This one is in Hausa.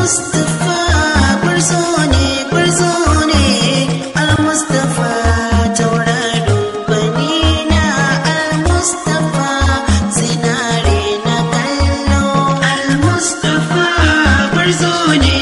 Al-Mustafa gwarzo ne, gwarzo ne. Al-Mustafa tauraro gwanina. Al-Mustafa zinare na kallo. Al-Mustafa gwarzo ne.